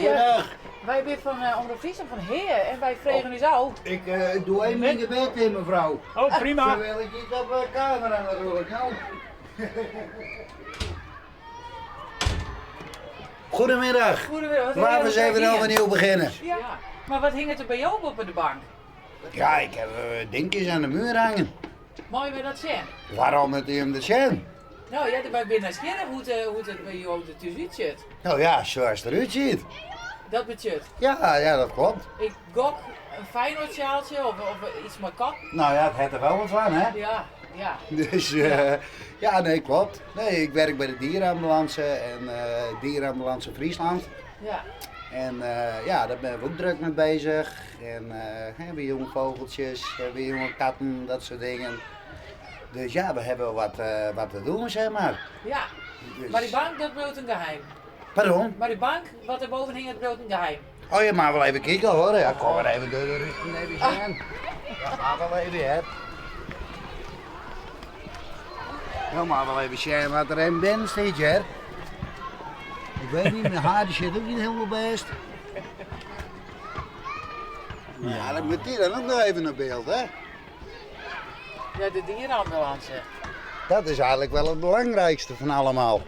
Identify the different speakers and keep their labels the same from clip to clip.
Speaker 1: Goeiedag.
Speaker 2: Wy binne fan Omrop Fryslân fan Hea en wy fregen ús ôf.
Speaker 1: Ik doe even myn gebed yn, mefrou.
Speaker 3: Oh, prima.
Speaker 1: Sa wil ik niet op camera natuurlijk, no. Goedemiddag.
Speaker 2: Goedemiddag.
Speaker 1: Laten we eens even overnieuw beginnen.
Speaker 2: Ja, mar wat hinget der by jo boppe de bank?
Speaker 1: Ja, ik heb dinkjes aan de muur hangen.
Speaker 2: Meie wy dat sjen?
Speaker 1: Waarom moatte jim dat sjen?
Speaker 2: No ja, wy binne nijsgjirrich hoe't it by jo der thús útsjocht.
Speaker 1: No ja, zoals het eruit ziet.
Speaker 2: Dat betsjut?
Speaker 1: Ja, ja, dat klopt.
Speaker 2: Ik gok in Feyenoordsjaaltsje of iets mei katten.
Speaker 1: No ja, it hat der wol wat fan, hè?
Speaker 2: Ja, ja.
Speaker 1: Dus ja, nee, klopt. Nee, ik werk by de dierenambulance en Dierenambulance Friesland.
Speaker 2: Ja.
Speaker 1: En ja, dêr binne we ek drok mei bezich. En by jonge vogeltjes, by jonge katten, dat soart dingen. Dus ja, we hawwe wat, wat te doen, zeg maar.
Speaker 2: Ja,
Speaker 1: Dus...
Speaker 2: mar dy bank, dat bliuwt in geheim.
Speaker 1: Pardon?
Speaker 2: Mar dy bank, wat der boven hinget, bliuwt in geheim.
Speaker 1: Oh, je mag wel even kijken hoor. Ja, kom maar even door de ruten even zien. Ja, mag wel even, hè. Nou, mag wel even zien wat er in binnen staat, hè. Ik weet niet, mijn haar zit ook niet helemaal best. Ja, dat moet die dan ook nog even naar beeld, hè.
Speaker 2: Ja, de dierenambulance.
Speaker 1: Dat is eigenlijk wel het belangrijkste van allemaal.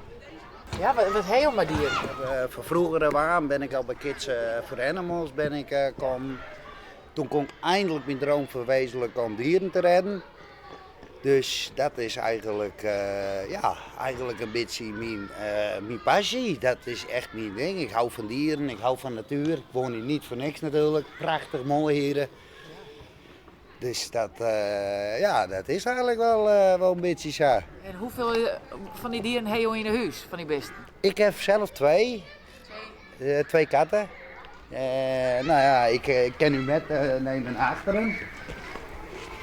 Speaker 2: Ja, wat heel maar dieren.
Speaker 1: Van vroeger af ben ik al bij Kids for Animals ben ik, kom. Toen kon ik eindelijk mijn droom verwezenlijken om dieren te redden. Dus dat is eigenlijk, ja, eigenlijk een beetje mijn passie. Dat is echt mijn ding. Ik hou van dieren, ik hou van natuur. Ik woon hier niet voor niks natuurlijk. Prachtig mooi hier. Dus dat, ja, dat is eigenlijk wel een beetje zo.
Speaker 2: En hoeveel van die dieren heb je in huis, van die beesten?
Speaker 1: Ik heb zelf twee.
Speaker 2: Twee?
Speaker 1: Twee katten. Nou ja, ik ken u met nemen achteren.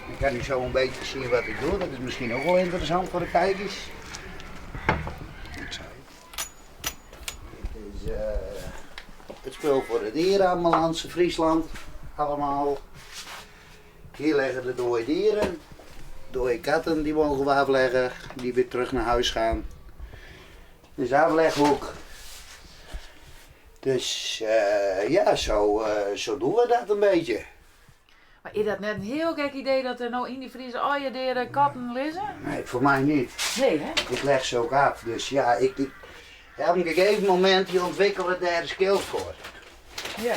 Speaker 1: Dan kan u zo een beetje zien wat ik doe. Dat is misschien ook wel interessant voor de kijkers. Ik zei het. Dit is het spul voor de dierenambulance Friesland. Allemaal. Hier liggen de dode dieren. Dode katten die mogen we afleggen. Die weer terug naar huis gaan. Dus afleghoek. Dus ja, zo doen we dat een beetje.
Speaker 2: Maar is dat net een heel gek idee dat er nou in die Friese al je dieren katten liggen?
Speaker 1: Nee, voor mij niet.
Speaker 2: Nee, hè?
Speaker 1: Ik leg ze ook af. Dus ja, ik, ja, op een gegeven moment die ontwikkelen daar skills voor.
Speaker 2: Ja.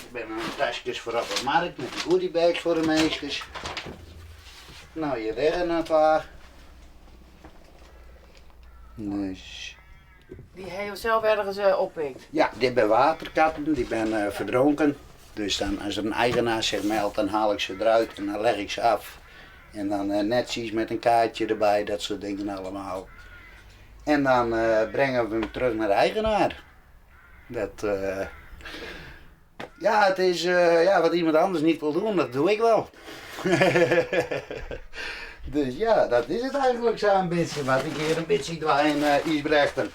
Speaker 1: Ik ben een tasjes voor op de markt met de goodiebags voor de meesters. Nou, je liggen een paar. Dus.
Speaker 2: Die heb je zelf ergens oppikt?
Speaker 1: Ja, dit zijn waterkatten, die zijn verdronken. Dus dan, als er een eigenaar zich meldt, dan haal ik ze eruit en dan leg ik ze af. En dan netjes met een kaartje erbij, dat soort dingen allemaal. En dan brengen we hem terug naar de eigenaar. Dat, ja, het is, ja, wat iemand anders niet wil doen, dat doe ik wel. Dus ja, dat is het eigenlijk zo een beetje, wat ik hier een beetje doe in Ysbrechtum.